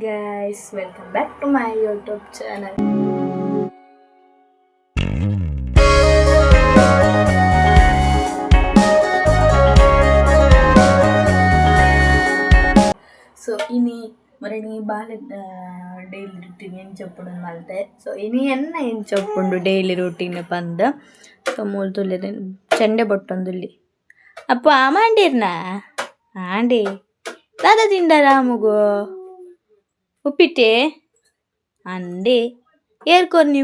Guys, welcome back to my YouTube channel. So ಇನಿ ಮರಣಿ ಬಾಲೆ daily routine ಎಂಚ ಉಪ್ಪುಂಡು ಮಲ್ತೆ. ಸೊ ಇನಿ ಎನ್ನ ಎಂಚ ಉಪ್ಪುಂಡು ಡೈಲಿ ರುಟೀನ್ ಪಂದ್. ಸೊ ಮೂಲು ತೂಲೆರ್, ಚೆಂಡೆ ಬೊಟ್ಟೊಂದುಲ್ಲೆ. ಅಪ್ಪು ಆಮಾಂಡಿರ್ನ ಆಂಡಿ ದಾದ ತಿಂಡರ ಮುಗು ಉಪ್ಪಿಟ್ಟೆ ಅಂದೆ. ಏರ್ ಕೊರ್ನಿ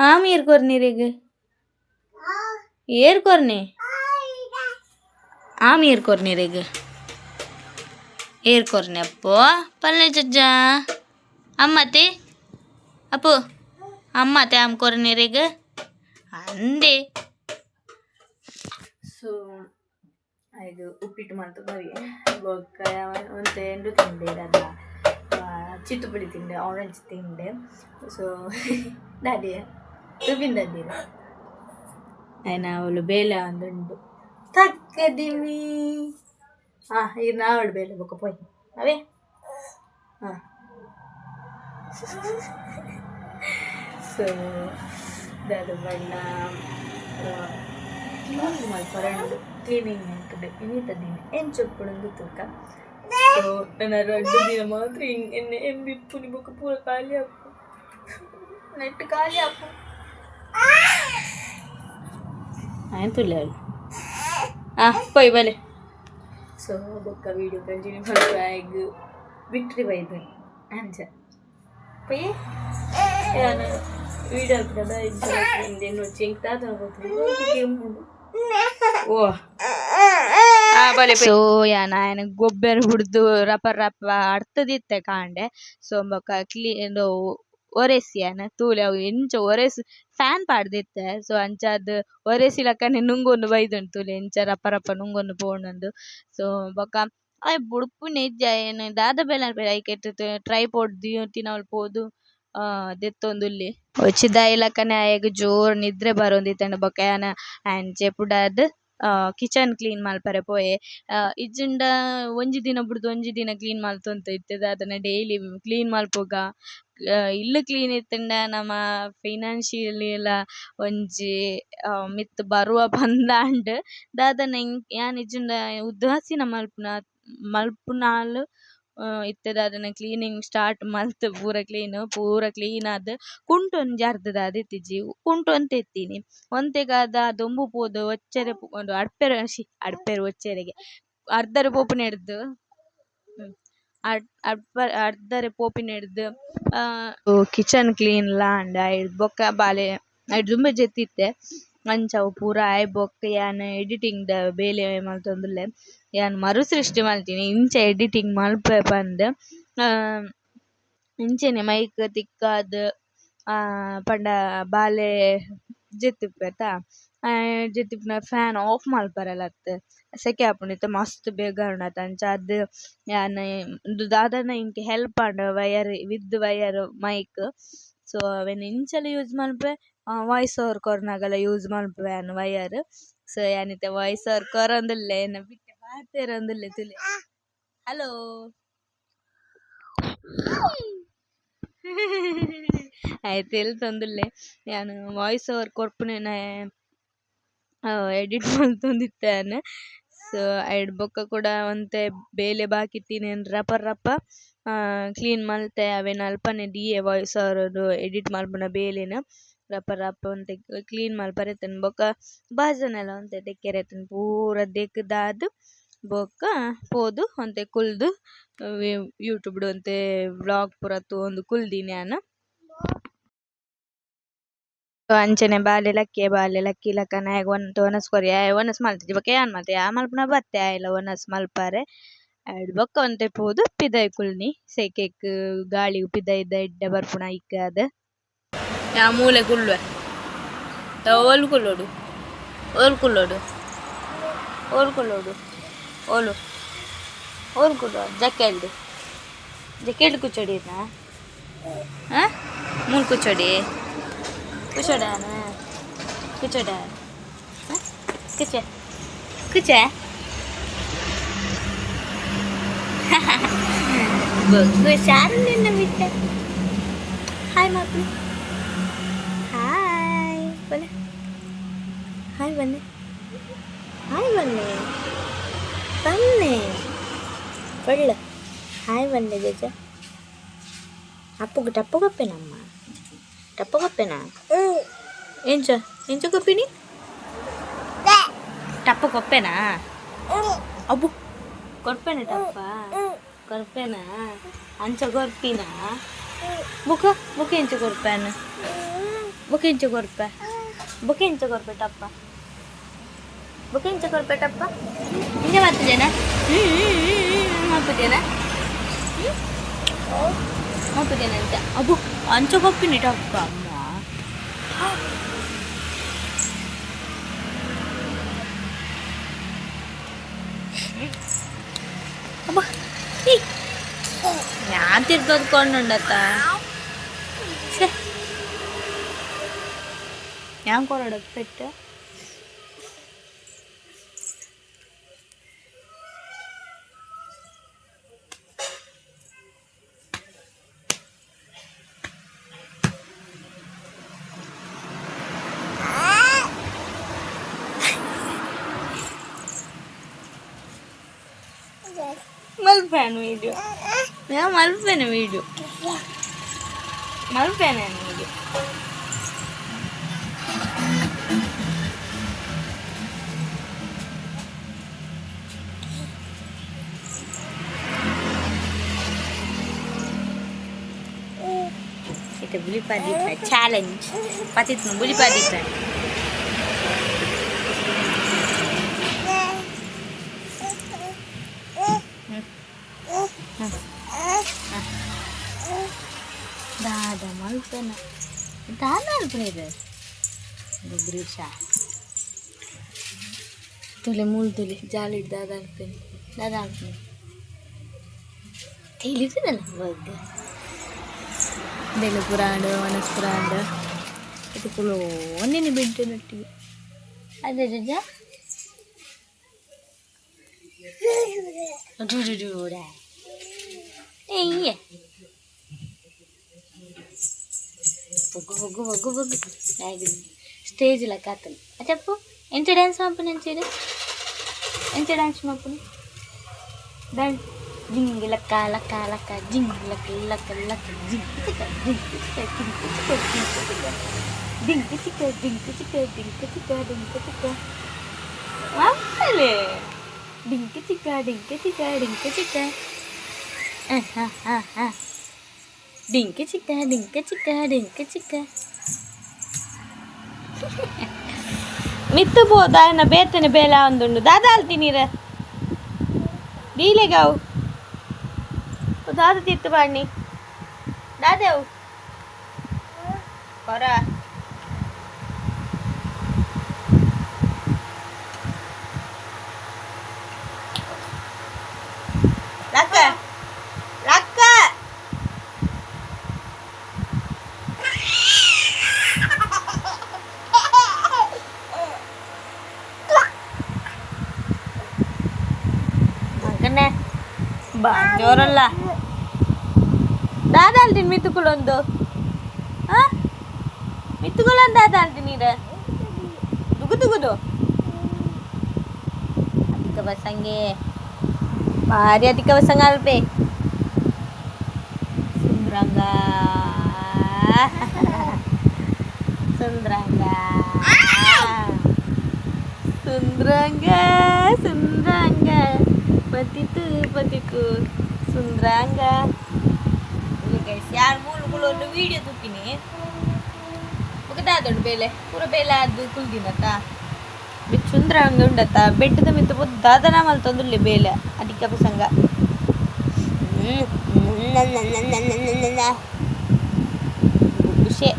ಆಮ್? ಏರ್ ಕೊರ್ನಿರೆಗ್? ಏರ್ ಕೊರ್ನಿ ಆಮ್? ಏರ್ ಕೊರ್ನಿರೆಗ್? ಏರ್ ಕೊರ್ನಿ ಅಪ್ಪು? ಪಲ್ಲೆ ಚಜ್ಜ ಅಮ್ಮತೆ ಅಪ್ಪು ಅಮ್ಮತೆ ಆಮ್ ಕೊರ್ನಿರೆಗ್ ಅಂದೆ. ಸೊ ಇದು ಉಪ್ಪಿಟ್ಟು ಮಲ್ತ್ ಕೊರಿಯೆ. ಬೊಕ್ಕ ಒಂತೆ ಎಂಡು ತಿಂದೆ, ದಾದ ಚಿತ್ತುಪುಳಿ ತಿಂಡೆ, ಆರೆಂಜ್ ತಿಂಡೆ. ಸೊ ದಾದಿ ತುಬಿನ್ ದಾದಿರ ಆಯ್ನ ಅವಳು ಬೇಲೆ ಆವೊಂದುಂಡು. ತಕ್ಕದಿಮಿ ಆ ಇರ್ ನಾವಡ್ ಬೇಲೆ ಬೊಕ್ಕ ಪೋಯ್ ಅವೇ. ಹಾಂ, ಸೊ ದಾದ ಬಣ್ಣ ಕ್ಲೀನ್ ಮಲ್ಪರೆ ಉಂಡು. ಕ್ಲೀನಿಂಗ್ ಉಂಟು. ಇನಿತ ದಿನ ಎಂಚ ಉಪ್ಪುಂಡು ತೂಕ. ಸೊ ನನ್ನ ರಡ್ಡ್ ದಿನ ಮಾತ್ರ ಎನ್ನ ಎಂಬಿ ಇಪ್ಪುನಿ, ಬೊಕ್ಕ ಪೂರ ಖಾಲಿ ಆಪು, ನೆಟ್ ಖಾಲಿ ಆಪು. ಆಯ್ತು ಆ ಪೋಯ್ ಬಲೆ. ಸೊ ಬೊಕ್ಕ ವಿಡಿಯೋ ಕಂಟಿನ್ಯೂ ಮಲ್ಪುವ. ವಿಕ್ಟ್ರಿ ಬೈದು ಅಂಚ ಪೋಯೆ. ಯಾನ್ ವಿಡಿಯೋ ಅಲ್ಪದ ಇಂಚ ಎಂಕ್ ದಾದ ಗೊತ್ತುಂಡು. ಓ ಸೊ ಯಾನ್ ಆಯನ್ ಗೊಬ್ಬೆರೆ ಬುಡ್ದು ರಪ ರಪ ಅರ್ತದಿತ್ತೆ ಕಾಂಡೆ. ಸೊ ಬೊಕ ಕ್ಲೀನ್ ಒರೆಸಿ ಯಾನ್ ತೂಲೆ ಅವು ಎಂಚ ಒರೆಸ್ ಫ್ಯಾನ್ ಪಾಡ್ದಿತ್ತೆ. ಸೊ ಅಂಚಾದ್ ಒರೆಸಿ ಲಕ್ಕನೆ ನುಂಗೊಂದು ಬೈದುಂಡು. ತೂಲೆ ಎಂಚ ರಪ ರಪ ನುಂಗೊಂದು ಪೋಂಡೊಂದು. ಸೊ ಬೊಕ ಆಯೆ ಬುಡ್ಪುನೆ ಇಜ್ಜಿ ಆಯನ್. ದಾದ ಬೇಲೆ ಐಕ್ ಟ್ರೈಪೋಡ್ ದೀವೊಂತಿನವ್ಲು ಪೋದು ದೆತ್ತೊಂದುಲ್ಲೆ. ಒಚ್ಚಿದಾಯಿ ಲಕ್ಕನೆ ಆಯಗ್ ಜೋರು ನಿದ್ರೆ ಬರೊಂದಿತ್ತ್ಂಡ್. ಬೊಕ ಯಾನ್ ಆಯನ್ ಜೆಪುಡಾದ್ ಕಿಚನ್ ಕ್ಲೀನ್ ಮಲ್ಪರೆ ಪೋಯೆ. ಇಜ್ಜಿಂಡ ಒಂಜಿ ದಿನ ಬುಡ್ದು ಒಂಜಿ ದಿನ ಕ್ಲೀನ್ ಮಲ್ತೊಂತ ಇತ್ತೆ. ದಾದನ ಡೈಲಿ ಕ್ಲೀನ್ ಮಲ್ಪುಗ. ಇಲ್ಲ್ ಕ್ಲೀನ್ ಇತ್ತ್ಂಡ ನಮ ಫೈನಾನ್ಷಿಯಲಿ ಲ ಒಂಜಿ ಮಿತ್ತ್ ಬರುವ ಪಂದಾಂಡ್. ದಾದನ ಯಾನ್ ಇಜ್ಜಿಂಡ ಉದಾಸೀನ ಮಲ್ಪುನ ಮಲ್ಪುನಾಲ್. ಇತ್ತೆ ದಾದನ ಕ್ಲೀನಿಂಗ್ ಸ್ಟಾರ್ಟ್ ಮಲ್ತ್ ಪೂರ ಕ್ಲೀನ್ ಪೂರ ಕ್ಲೀನ್ ಆದ್ ಕುಂಟು ಒಂಜಿ ಅರ್ಧುದಾದ್ ಇತ್ತಿಜಿ. ಕುಂಟು ಒಂತೆ ಇತ್ತೀನಿ. ಒಂತೆಗಾದ ದೊಂಬು ಪೋದು ಒಚ್ಚರೆ ಉಂದು ಅಡ್ಪೆರೆ ಶೀ ಅಡ್ಪೆರೆ ಒಚ್ಚೆರೆಗೆ ಅರ್ಧರೆ ಪೋಪಿನೆಡ್ದ್ ಅರ್ಧರೆ ಪೋಪಿನೆಡ್ದ್ ಕಿಚನ್ ಕ್ಲೀನ್ ಲ ಆಂಡ್. ಐರ್ದ್ ಬೊಕ್ಕ ಬಾಲೆ ಐರ್ದ್ ದುಂಬೆ ಜೆತ್ತಿತ್ತೆ. ಅಂಚ ಅವು ಪೂರ ಆಯಿ ಬೊಕ್ಕ ಯಾನ್ ಎಡಿಟಿಂಗ್ ದ ಬೇಲೆ ಮಲ್ತೊಂದುಲ್ಲೆ. ಯಾನ್ ಮರು ಸೃಷ್ಟಿ ಮಲ್ತಿನಿ ಇಂಚ ಎಡಿಟಿಂಗ್ ಮಲ್ಪುವೆ ಪಂದ್. ಇಂಚೆನೆ ಮೈಕ್ ತಿಕ್ಕಾದ್ ಪಂಡ ಬಾಲೆ ಜೆತ್ತಿಪ್ಪುವೆತ, ಜೆತ್ತಿಪ್ಪುನಗ ಫ್ಯಾನ್ ಆಫ್ ಮಲ್ಪರೆಲ ಅತ್ತ್, ಸೆಕೆ ಆಪುಂಡು. ಇತ್ತೆ ಮಸ್ತ್ ಬೇಗ ಆಂಡ್ ಅಂಚಾದ್ ಯಾನ್ ಉಂದು ದಾದನ ಎಂಕ್ help and, wire with wire mic. So ಅವೆನ್ ಇಂಚಲ ಯೂಸ್ ಮಲ್ಪುವೆ, ವಾಯ್ಸ್ ಓವರ್ ಕೊರ್ನಗಲ ಯೂಸ್ ಮಲ್ಪುವೆ ಯಾನ್ ವೈರ್. ಸೊ ಯಾನ್ ಇತ್ತೆ ವಾಯ್ಸ್ ಓವರ್ ಕೊರೊಂದುಲ್ಲೆ. ಎನ್ನ ಬಿಟ್ಟೆ ಪಾತೆರೊಂದುಲ್ಲೆ ತೂಲೆ. ಹಲೋ ಆಯೆ ತೆಲ್ತೊಂದುಲ್ಲೆ. ಯಾನ್ ವಾಯ್ಸ್ ಓವರ್ ಕೊರ್ಪುನೆನೆ ಎಡಿಟ್ ಮಲ್ತೊಂದಿತ್ತೆ ಯಾನ್. ಸೊ ಐಡ್ ಬೊಕ್ಕ ಕುಡ ಒಂತೆ ಬೇಲೆ ಬಾಕಿ ಇತ್ತಿನೆನ್ ರಪ ರಪ ಕ್ಲೀನ್ ಮಲ್ತೆ. ಅವೆನ್ ಅಲ್ಪನೆ ದೀಯೆ. ವಾಯ್ಸ್ ಓವರ್ ಎಡಿಟ್ ಮಲ್ಪುನ ಬೇಲೆನ್ ರಪ ರಪ ಒಂತೆ ಕ್ಲೀನ್ ಮಲ್ಪರೆ ಇತ್ತ್ಂಡ್. ಬೊಕ್ಕ ಬಾಜನಲ ಒಂತೆ ದೆಕ್ಕೆರೆ ಇತ್ತ್ಂಡ್. ಪೂರ ದೆಕ್ಕ್ದಾದ್ ಬೊಕ್ಕ ಪೋದು ಒಂತೆ ಕುಲ್ದು ಯೂಟ್ಯೂಬ್ ಡ್ ಒಂತೆ ವ್ಲೋಗ್ ಪೂರ ತೂವೊಂದು ಕುಲ್ದಿನಿ ಯಾನ್. ಅಂಚನೆ ಬಾಲೆ ಲಕ್ಕಿಯೆ. ಬಾಲೆ ಲಕ್ಕಿ ಲಕ್ಕನೆ ಆಯಗ್ ಒಂತೆ ವನಸ್ ಕೊರಿಯೆ. ಆಯೆ ವನಸ್ ಮಲ್ತಿಜಿ. ಬೊಕ್ಕ ಯಾನ್ ಮಲ್ತೆ. ಯಾನ್ ಮಲ್ಪುನ ಬತ್ತೆ ಆಯೆಲ ವನಸ್ ಮಲ್ಪರೆ. ಐಡ್ ಬೊಕ್ಕ ಒಂತೆ ಪೋದು ಪಿದಾಯಿ ಕುಲ್ನಿ. ಸೆಕೆಕ್ ಗಾಳಿ ಪಿದಾಯಿದ ಎಡ್ಡೆ ಬರ್ಪುನ ಐಕಾದ್. ಯಾ ಮೂಲೆ ಕುಲ್ಲುವೆ. ಓಲು ಕುಲ್ಲೊಡು? ಓಲು ಕುಲ್ಲೊಡು? ಓಲು ಕುಲ್ಲೊಡು? ಓಲು ಓಲು ಕುಲ್ಲುವ? ಜಕ್ಕೆಲ್ಡ್ ಜಕ್ಕೆಲ್ಡ್ ಕೂಚೊಡಿನ ಹಾಂ ಮೂಲು ಕೂಚೊಡಿ ಕೂಚೋಡಾನ ಕೂಚೋಡ ಕೂಚೆ ಕೂಚೆ. ಬಗ್ಗು ಶಾರು ನಿನ್ನ ಬಿಟ್ಟೆ. ಹಾಯ್ ಮಾಪು, ಹಾಯ್ ಬನ್ನಿ, ಹಾಯ್ ಬನ್ನಿ, ಹಾಯ್ ಬನ್ನಿ, ಬನ್ನಿ ಒಳ್ಳೆ ಹಾಯ್ ಬನ್ನಿ ಜಜ. ಅಪ್ಪಗೆ ಟಪ್ಪು ಕೊಪ್ಪೇನಮ್ಮ, ಟಪ್ಪು ಕೊಪ್ಪೇನಾ? ಎಂಚ ಎಂಚ ಕೊಪ್ಪಿನಿ? ಟಪ್ಪು ಕೊಪ್ಪೇನಾ? ಅಬ್ಬು ಕೊರ್ಪೇನ ಟಪ್ಪ ಕೊರ್ಪೇನಾ? ಅಂಚ ಕೊರ್ಪಿನಾ? ಬುಕ್ಕ ಬುಕ್ಕ ಎಂಚ ಕೊರ್ಪೇನ? ಬುಕ್ಕ ಎಂಚ ಕೊರ್ಪೆ? ಬುಕ್ಕ ಎಂಚ ಕೊರ್ಪೆ ಟಪ್ಪ? ಬುಕ್ಕ ಎಂಚ ಕೊರ್ಪೆ ಟಪ್ಪ? ಹಿಂಗೆ ಮಾತುಜೇನ? ಮಾಪುಜೇನ? ಮಾಪುಜೇನ ಅಂತ? ಅಬ್ಬು ಅಂಚ ಕೊಪ್ಪಿನಿ ಟಪ್ಪ ಅಮ್ಮ. ಅಬ್ಬ ഞാൻ തിരുത്തൊന്നുണ്ടത്ത. ഞാൻ കൊറേ പെട്ട് ಮಲ್ಪೇನು ವೀಡಿಯೋ, ഞാൻ ಮಲ್ಪೇನೆ ವೀಡಿಯೋ, ಮಲ್ಪೇನೆ ವೀಡಿಯೋ. ಇದು ಬುಲಿಪಾದೀಪ ಚಾಲೆಂಜ್ ಪತಿತ್ನು ಬುಲಿಪಾದೀಪ. ದಾದ ಮಲ್ಪೆನ? ದಾದ ಮಲ್ಪನೆ ಇದು ಬ್ರಿಷ ತುಲೆ ಮೂಲು ತುಲೆ ಜಾಲಿ ದಾದ ಅನ್ಪೇನೆ, ದಾದ ಅನ್ಪೇನೆ ತಿಳಿದಿದಲ್ಲ ಬಗ್ಗೆ. ಬೆಲೆ ಪುರಾಂಡ್ ಮನಸ್ ಪುರಾಂಡ್ ಇದು ಕುಲು ಒಂದಿನ ಬಿಟ್ಟು ನಟ್ಟಿಗೆ ಅದೇ ಜಜ್ಜ ಏಯ್ಯ ಬೊಗ್ಗು ಬೊಗ್ಗು ಬೊಗ್ಗು ಬೊಗ್ಗು ಸ್ಟೇಜ್ ಲೆಕ್ಕ ಆತನ. చెప్పు ಎಂಚ ಡ್ಯಾನ್ಸ್ ಮಾಪುನ? ಎಂಚ ಎಂಚ ಡ್ಯಾನ್ಸ್ ಮಾಪುನ? ಡ್ಯಾನ್ಸ್ ಜಿಂಗ್ ಲಕ್ಕ ಲಕ್ಕ ಲಕ್ಕ ಜಿಂಗ್ ಲಕ್ಕ ಲಕ್ಕ ಲಕ್ಕ ಜಿಂಗ್ ಚಿಕ್ಕ ಜಿಂಗ್ ಚಿಕ್ಕ ಜಿಂಗ್ ಚಿಕ್ಕ ಜಿಂಗ್ ಚಿಕ್ಕ ಡಿಂಕ್ ಚಿಕ್ಕ ಡಿಂಕ್ ಚಿಕ್ಕ ಡಿಂಕ್ ಚಿಕ್ಕ ಡಿಂಕ್ ಚಿಕ್ಕ ಮಾಪಲೆ ಡಿಂಕ್ ಚಿಕ್ಕ ಡಿಂಕ್ ಚಿಕ್ಕ ಡಿಂಕ್ ಚಿಕ್ಕ ಡಿಂಕ್ ಚಿಕ್ಕ ಡಿಂಕ್ ಚಿಕ್ಕ ಡಿಂಕ್ ಚಿಕ್ಕ ಮಿತ್ತು ಪೋದ ಬೇತನೆ ಬೇಲ ಒಂದುಂಡು ದಾದ ಅಲ್ತಿನೀರ ದೀಲೆಗಾವು ದಾದ ತಿತ್ತು ಬಾಣಿ ದಾದೇವು ಕೊರ ಲಕ್ಕ ಲಕ್ಕ ಮಗನೇ ಬಾ ಜೋರಲ್ಲ ದಾದ ಅಲ್ತೀನಿ ಮಿತ್ತುಕುಲೊಂದು ಆ ಮಿತ್ತುಕುಲೊಂದು ದಾದ ಅಲ್ತೀನಿ ಇರ ದುಗು ದುಗುದು ಅಧಿಕ ಬಸಂಗೆ ಭಾರಿ ಅಧಿಕ ಬಸಂಗ ಅಲ್ಪೆ ಸುಂದ್ರಂಗ ಸುಂದ್ರಂಗ ಸುಂದ್ರಂಗ ಸುಂದ್ರಂಗ ಪತಿತು ಪತಿಕು ಸುಂದ್ರಂಗ. ಯಾರು ಮೂಲು ವೀಡಿಯೋ ತೂಪಿನಿ ಬೊಕ ದಾದೊಂಡು ಬೇಲೆ ಪೂರ ಬೇಲೆ ಅದು ಕುಲ್ದಿನತ್ತ ಸುಂದ್ರಂಗ ಉಂಡತ್ತ ಬೆಟ್ಟದ ಮಿತ್ತ ಪೊದ್ದು ದಾದನ ಮಲ್ತೊಂದುಲ್ಲೆ ಬೇಲೆ ಅಧಿಕ ಪ್ರಸಂಗ. ಖುಷಿ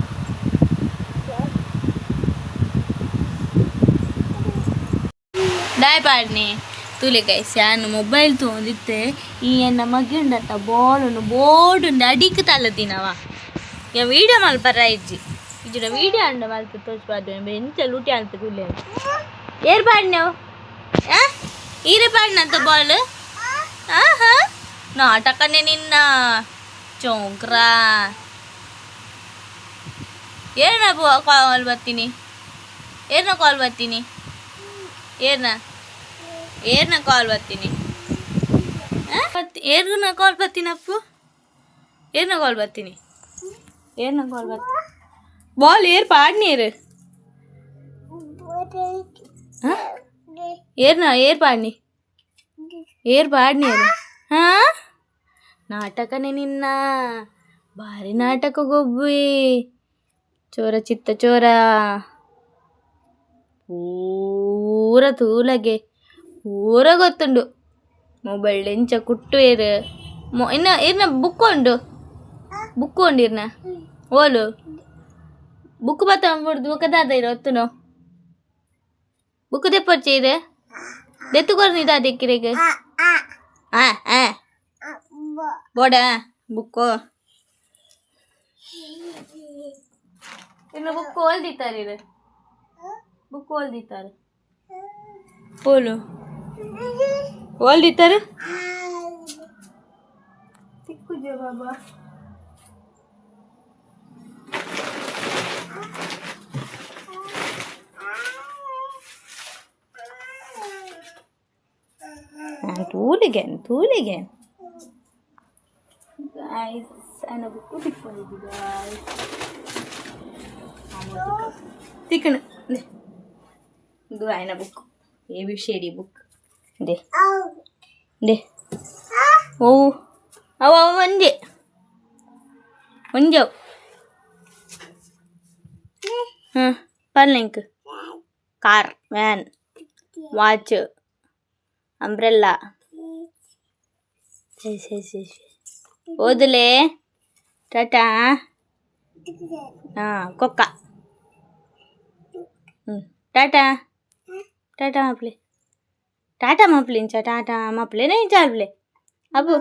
ದಾಯ್ ಪಾಡ್ನಿ ತೂಲೆ ಗೈಸ್, ಯಾನ್ ಮೊಬೈಲ್ ತೂವೊಂದಿತ್ತೆ. ಈ ಎನ್ನ ಮಗೆ ಉಂಡತ್ತ ಬಾಲ್ ಉಂಡು ಬೋರ್ಡ್ ಉಂಡು ಅಡಿಕ್ ತಲ್ಲದಿನವ. ಯಾನ್ ವೀಡಿಯೋ ಮಲ್ಪರ ಇಜ್ಜಿ ಇಜ್ಜಿಡ ವೀಡಿಯೋ ಅಂಡ ಮಲ್ತ್ ತೋಜ್ಪಾದ್ ಎಂಚ ಲೂಟಿ ಅಲ್ತ್ ಕುಲ್ಲೆ. ಏರ್ ಪಾಡ್ನವು? ಆ ಈರೆ ಪಾಡ್ನಂತ ಬಾಲ್? ಆಹಾ ನಾಟಕನೇ ನಿನ್ನ ಚೋಂಕ್ರ. ಏನ ಕಾಲ್ ಬರ್ತೀನಿ, ಏನ ಕಾಲ್ ಬರ್ತೀನಿ, ಏನ ಏನ ಕಾಲ್ ಬರ್ತೀನಿ, ಏರ್ನ ಕಾಲ್ ಬರ್ತೀನಿ ಅಪ್ಪು, ಏರ್ನ ಕಾಲ್ ಬರ್ತೀನಿ, ಏರ್ನ ಕಾಲ್ ಬರ್ತೀನಿ. ಬಾಲ್ ಏರ್ ಪಾಡ್ನೀರು, ಏರ್ನ ಏರ್ ಪಾಡ್ನಿ, ಏರ್ ಪಾಡ್ನೀರು. ಹಾ ನಾಟಕನೇ ನಿನ್ನ, ಭಾರಿ ನಾಟಕ ಗೊಬ್ಬಿ. ಚೋರ ಚಿತ್ತ ಚೋರ ಪೂರ ತೂಲಗೆ ಪೂರ ಗೊತ್ತುಂಡು. ಮೊಬೈಲ್ ಎಂಚ ಕುಟ್ಟು ಏರು ಇನ್ನ ಇರ್ನ ಬುಕ್ ಉಂಡು, ಬುಕ್ ಉಂಡು ಇರ್ನ ಓಲು ಬುಕ್ ಬತ್ತ ಬುಕ್ಕ ದಾದ ಇರು ಒತ್ತುನು ಬುಕ್ ದೆಪ್ಪೊಚ್ಚೆ ಇರು ದೆತ್ತುಕೊರ್ನಿ ದಾದೆಕ್ಕಿರೆಗ್. ಆ ಆ ಬೋಡ ಬುಕ್ಕು ಇನ್ನು ಬುಕ್ ಓಲ್ದಿತ್ತಾರೆ ಇರು, ಬುಕ್ ಓಲ್ದಿತ್ತಾರೆ, ಓಲು ಓಲ್ದಿತ್ತಾರೆ. ತಿಕ್ಕುಜೆ ಬಾಬಾ. ತೂಲಿಗೆ ತೂಲಿಗೆ ಗಾಯ್ಸ್, ಅನ್ನ ಬುಕ್ಕು ತಿಕ್ಕೊಂಡಿದ್ದಿ ಗಾಯ್ಸ್. ತಿಕ್ಕಣ ಇದು ಆಯ್ನ book, A B C D book. They they ಓ ಅವ ಅವ ಒಂಜೆ ಒಂಜವು. ಹಾಂ ಪರ್ಲಿಂಕ್ ಕಾರ್ ವ್ಯಾನ್ ವಾಚ್ ಅಂಬ್ರೆಲ್ಲಾ. ಸರಿ ಸರಿ ಸರಿ ಸರಿ ಓದಲೇ ಟಾಟಾ. ಹಾಂ ಕೊಕ್ಕ. ಹ್ಞೂ ಟಾಟಾ ಟಾಟಾ ಮಾಪ್ಲೆ, ಟಾಟಾ ಮಾಪ್ಲೆ, ಇಂಚ ಟಾಟಾ ಮಾಪ್ಲೆ ಇಂಚ ಅಲ್ಪ್ಲೆ ಅಬ್ಬು.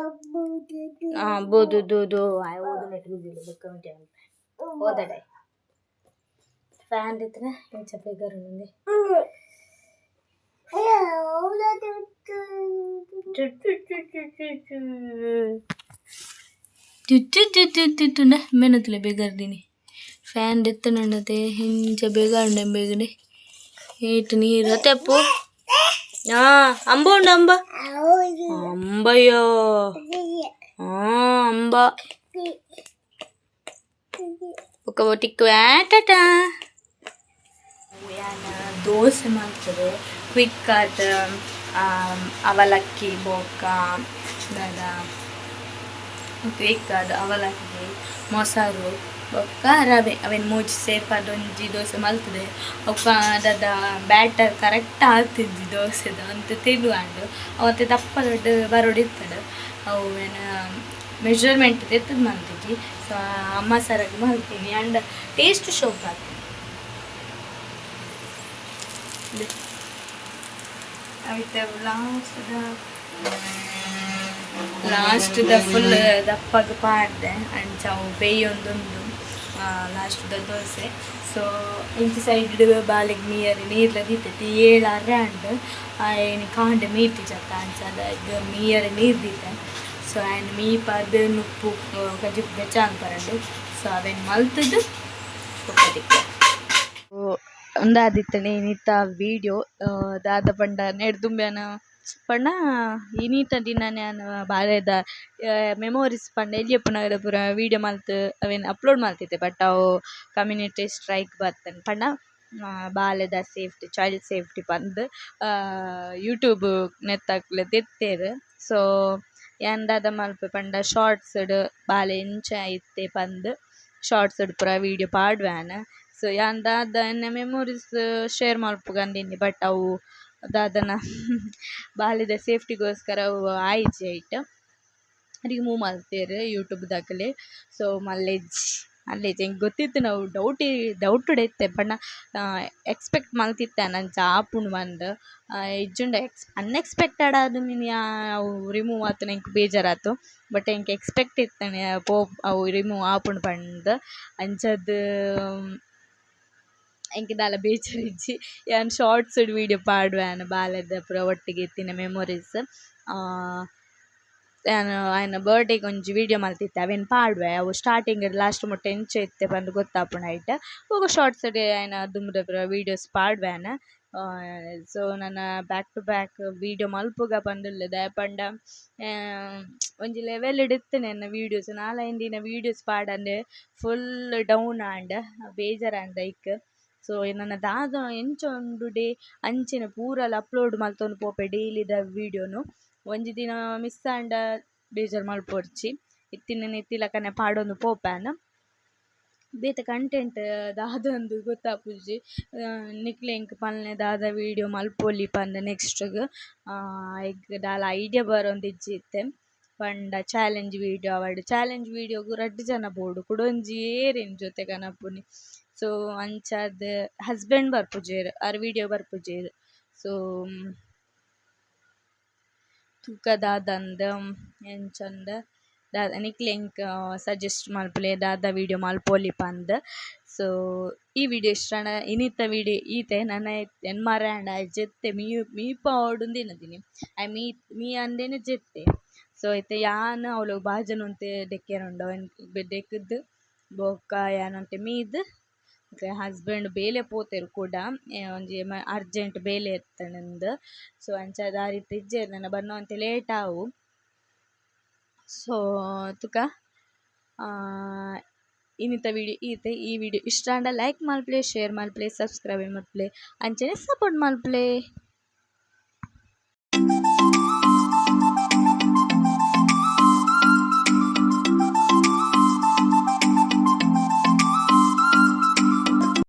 ಹಾಂ ಬೋದು ದೂದು ಆಯ್ ಓದು ನೆಟ್ ಬಿದ್ದಿಲ್ಲ ಬುಕ್ಕ ಓದಡೆ ಫ್ಯಾನ್ ಇತ್ತನೆ ಇಂಚ ಬೇಗಾರು ನಂದೆ. ಮೆನತಲೆ ಬೇಗಾರ್ದೀನಿ ಫ್ಯಾನ್ ದೆತ್ತನಂಡತೆ ಇಂಚ ಬೇಗಾರುಂಡೆ ಬೇಗನೆ ಏಟ್ ನೀರು ಅತ್ತೆ ಅಪ್ಪು. ಹಾಂ ಅಂಬ ಉಂಡು ಅಂಬ ಅಂಬಯ್ಯೋ. ಹಾಂ ಅಂಬ ఒక ಟಿಕ್ಕು ಟಾಟಾ. ಯಾನ ದೋಸೆ ಮಾಡ್ತದೆ ಕ್ವಿಕ್ ಆದ ಅವಲಕ್ಕಿ ಬೋಕ ದಾದ ಕ್ವಿಕ್ ಆದ ಅವಲಕ್ಕಿ ಮೊಸರು ಬೊಕ್ಕ ರವೆ ಅವೆನ್ ಮೂಜಿ ಸೇರ್ಪಾದ್ ಒಂಜಿ ದೋಸೆ ಮಲ್ತದೆ. ಬೊಕ್ಕ ದಾದ ಬ್ಯಾಟರ್ ಕರೆಕ್ಟ್ ಆತಿಜ್ಜಿ ದೋಸೆದ ಅಂತ ತೆಲುವಾಂಡ್ ಅವತ್ತೆ ದಪ್ಪ ದೊಡ್ಡ ಬರೋಡು ಇತ್ತಡು ಅವು ಏನ ಮೆಜರ್ಮೆಂಟ್ ತೆತ್ತದ್ ಮಲ್ತಿಜಿ. ಸೊ ಅಮ್ಮ ಸರಗ್ ಮಲ್ತೀನಿ ಅಂಡ್ ಟೇಸ್ಟ್ ಶೋಕ್ ಆತು. ಅವಿತ ಲಾಸ್ಟ್ the full ದಪ್ಪಗೆ ಪಾಡ್ದೆ ಅಂಚ ಅವು ಬೇಯೊಂದುಂಡು ಲಾಸ್ಟ್ the dosa. So ಇಂಚಿ ಸೈಡ್ ಬಾಲೆಗ್ ಮೀಯರೆ ನೀರ್ಲ ದೀತೈತಿ ಏಳು ಅರೆ ಅಂಡ್ ಆಯ್ನ ಕಾಂಡೆ ಮೀಟಿ ಜತ್ತ ಅಂಚ ಅದಾಗ ಮೀಯರೆ ನೀರು ದೀತೆ. ಸೊ ಆಯ್ನ ಮೀಪಾದ್ ನುಪ್ಪು ಕಜಿಪ್ ಬೆಚ್ಚ ಅನ್ಪರಂಡು. ಸೊ ಅವೇನು ಮಲ್ತದ್ದು ಬೊಕ್ಕ ಉಂದಾದಿತ್ತನೆ ಇನಿತ ವೀಡಿಯೋ ದಾದ ಪಂಡ ನೆಡ್ದುಂಬ್ಯಾನ ಪಂಡ ಇನಿತ ದಿನನೆ ಯಾನ್ ಬಾಲೆದ ಮೆಮೊರೀಸ್ ಪಂಡ ಎಲ್ಯಪ್ಪುನಗದ ಪೂರ ವೀಡಿಯೋ ಮಲ್ತ್ ಅವೆನ್ ಅಪ್ಲೋಡ್ ಮಲ್ತಿತ್ತೆ. ಬಟ್ ಅವು ಕಮ್ಯುನಿಟಿ ಸ್ಟ್ರೈಕ್ ಬತ್ತಂಡ್ ಪಂಡ ಬಾಲೆದ ಸೇಫ್ಟಿ ಚೈಲ್ಡ್ ಸೇಫ್ಟಿ ಪಂದ್ ಯೂಟ್ಯೂಬ್ ನೆತ್ತಕ್ಲೆ ದೆತ್ತೆರ್. ಸೊ ಯಾನ್ ದಾದ ಮಲ್ಪೆ ಪಂಡ ಶಾರ್ಟ್ಸ್ ಡ್ ಬಾಲೆ ಎಂಚ ಇತ್ತೆ ಪಂದ್ ಶಾರ್ಟ್ಸ್ ಡ್ ಪೂರ ವೀಡಿಯೋ ಪಾಡ್ವೆ ಯಾನ್. ಸೊ ಯಾನ್ ದಾದ ಎನ್ನ ಮೆಮೊರೀಸ್ ಶೇರ್ ಮಲ್ಪುಗಂದಿನಿ ಬಟ್ ಅವು ದಾದನ ಬಾಲೆದ ಸೇಫ್ಟಿಗೋಸ್ಕರ ಅವು ಆಯಿಜಿ ಐಟ್ ರಿಮೂವ್ ಮಲ್ತೆರ್ ಯೂಟ್ಯೂಬ್ ದಕಲೆ. ಸೊ ಮಲ್ಲೆಜ್ಜಿ ಮಲ್ಲೆಜ್ಜಿ ಎಂಕ್ ಗೊತ್ತಿತ್ತು ನಾವು ಡೌಟ್ ಡೌಟುಡೆ ಇತ್ತೆ ಪಂಡ ಎಕ್ಸ್ಪೆಕ್ಟ್ ಮಲ್ತಿತ್ತೆ ಅಂಚ ಆಪುಂಡು ಪಂದ್ ಇಜ್ಜಿಂಡ ಅನ್ಎಕ್ಸ್ಪೆಕ್ಟೆಡ್ ಆದ್ ಮಿನಿ ಅವು ರಿಮೂವ್ ಆತುನ ಎಂಕ್ ಬೇಜಾರಾತು. ಬಟ್ ಎಂಕ್ ಎಕ್ಸ್ಪೆಕ್ಟ್ ಇತ್ತನೆ ಪೋ ಅವು ರಿಮೂವ್ ಆಪುಂಡು ಪಂದ್ ಅಂಚಾದ್ ಎಂಕ್ ದಾಲ ಬೇಜಾರಿಜ್ಜಿ ಯಾನ್ ಶಾರ್ಟ್ಸ್ ವೀಡಿಯೋ ಪಾಡ್ವೆ ಯಾನ್ ಬಾಲೆದ ಪೂರ ಒಟ್ಟಿಗೆ ಇತ್ತಿನ ಮೆಮೊರೀಸ್. ಯಾನ್ ಆಯನ ಬರ್ಡೇಗ್ ಒಂಜಿ ವೀಡಿಯೋ ಮಲ್ತಿತ್ತೆ, ಅವೆನ್ ಪಾಡುವೆ. ಅವು ಸ್ಟಾರ್ಟಿಂಗ್ ಲಾಸ್ಟ್ ಮುಟ್ಟ ಎಂಚ ಇತ್ತೆ ಪಂದ್ ಗೊತ್ತಾಪುಂಡು ಐಟ್. ಬೊಕ ಶಾರ್ಟ್ಸ್ ಡ್ ಆಯನ ದುಂಬುದ ಪೂರ ವೀಡಿಯೋಸ್ ಪಾಡುವೆ ಯಾನ್. ಸೊ ನನ ಬ್ಯಾಕ್ ಟು ಬ್ಯಾಕ್ ವೀಡಿಯೋ ಮಲ್ಪುಗ ಪಂದುಲ್ಲೆ, ದಾಯೆ ಪಂಡ ಒಂಜಿ ಲೆವೆಲ್ ಡ್ ಇತ್ತ್ಂಡ್ ಎನ್ನ ವೀಡಿಯೋಸ್. ನಾಲೈನ್ ದಿನ ವೀಡಿಯೋಸ್ ಪಾಡಂದೆ ಫುಲ್ ಡೌನ್ ಆಂಡ್, ಬೇಜಾರಾಂಡ್ ಐಕ್. ಸೊ ನನ ದಾದ ಎಂಚ ಉಂಡು ಡೇ ಅಂಚನೆ ಪೂರಲ ಅಪ್ಲೋಡ್ ಮಲ್ತೊಂದು ಪೋಪೆ ಡೈಲಿದ ವೀಡಿಯೋನು. ಒಂಜಿ ದಿನ ಮಿಸ್ಸ್ ಆಂಡ ಬೇಜಾರ್ ಮಲ್ಪೊಡ್ಚಿ, ಇತ್ತಿನೆನ್ ಇತ್ತಿಲಕನೆ ಪಾಡೊಂದು ಪೋಪೆ ಯಾನ್. ಬೇತೆ ಕಂಟೆಂಟ್ ದಾದಂದ್ ಗೊತ್ತಾಪುಜಿ. ನಿಕ್ಲೆ ಎಂಕ್ ಪನ್ಲೆ ದಾದ ವೀಡಿಯೋ ಮಲ್ಪೊಲಿ ಪಂದ್ ನೆಕ್ಸ್ಟ್ ಗ್. ಐಕ್ ದಾಲ ಐಡಿಯಾ ಬರೊಂದಿಜ್ಜಿ ಇತ್ತೆ. ಪಂಡ ಚಾಲೆಂಜ್ ವೀಡಿಯೋ ಆವಡ್, ಚಾಲೆಂಜ್ ವೀಡಿಯೋಗು ರಡ್ಡ್ ಜನ ಬೋಡು, ಕುಡೊಂಜಿ ಏರೆನ್ ಜೊತೆ ಕನಪುನಿ? ಸೊ ಅಂಚಾದ್ ಹಸ್ಬೆಂಡ್ ಬರ್ಪುಜೆರ್, ಆರ್ ವೀಡಿಯೋ ಬರ್ಪುಜೆರ್. ಸೊ ತೂಕ ದಾದಂದ್ ಎಂಚಂದ್ ದಾದ ನಿಕ್ಲೆ ಎಂಕ್ ಸಜೆಸ್ಟ್ ಮಲ್ಪುಲೆ ದಾದ ವೀಡಿಯೋ ಮಲ್ಪೊಲಿ ಪಂದ್. ಸೊ ಈ ವಿಡಿಯೋ ಇಷ್ಟ ಆಂಡ ಇನಿತ ವಿಡಿಯೋ ಈತೆ. ನನ ಎನ್ಮಾರೆ ಆಂಡ ಆಯೆ ಜೆತ್ತೆ, ಮೀ ಮೀಪಾವೊಡುಂದು ಎನ್ನುದಿನಿ. ಆಯೆ ಮೀ ಮೀಯಂದೆನೆ ಜೆತ್ತೆ. ಸೊ ಇತ್ತೆ ಯಾನ್ ಅವ್ಲು ಬಾಜನ ಒಂತೆ ದೆಕ್ಕೆರೆ ಉಂಡು, ಅವೆನ್ ದೆಕ್ಕ್‌ದ್ ಬೊಕ್ಕ ಯಾನ್ ಒಂತೆ ಮೀದ್, ಹಸ್ಬೆಂಡ್ ಬೇಲೆ ಪೋತೆರ್ ಕುಡ, ಒಂಜಿ ಅರ್ಜೆಂಟ್ ಬೇಲೆ ಇತ್ತ್ಂಡ್. ಸೊ ಅಂಚಾದ್ ಆರ್ ಇತ್ತೆ ಇಜ್ಜೆರ್, ನನ ಬನ್ನಗ ಒಂತೆ ಲೇಟ್ ಆವು. ಸೊ ತುಕ ಇನಿತ ವಿಡಿಯೋ ಈತೆ. ಈ ವಿಡಿಯೋ ಇಷ್ಟ ಆಂಡ ಲೈಕ್ ಮಲ್ಪುಲೆ, ಶೇರ್ ಮಲ್ಪುಲೆ, ಸಬ್ಸ್ಕ್ರೈಬ್ ಮಲ್ಪುಲೆ, ಅಂಚನೆ ಸಪೋರ್ಟ್ ಮಲ್ಪುಲೆ.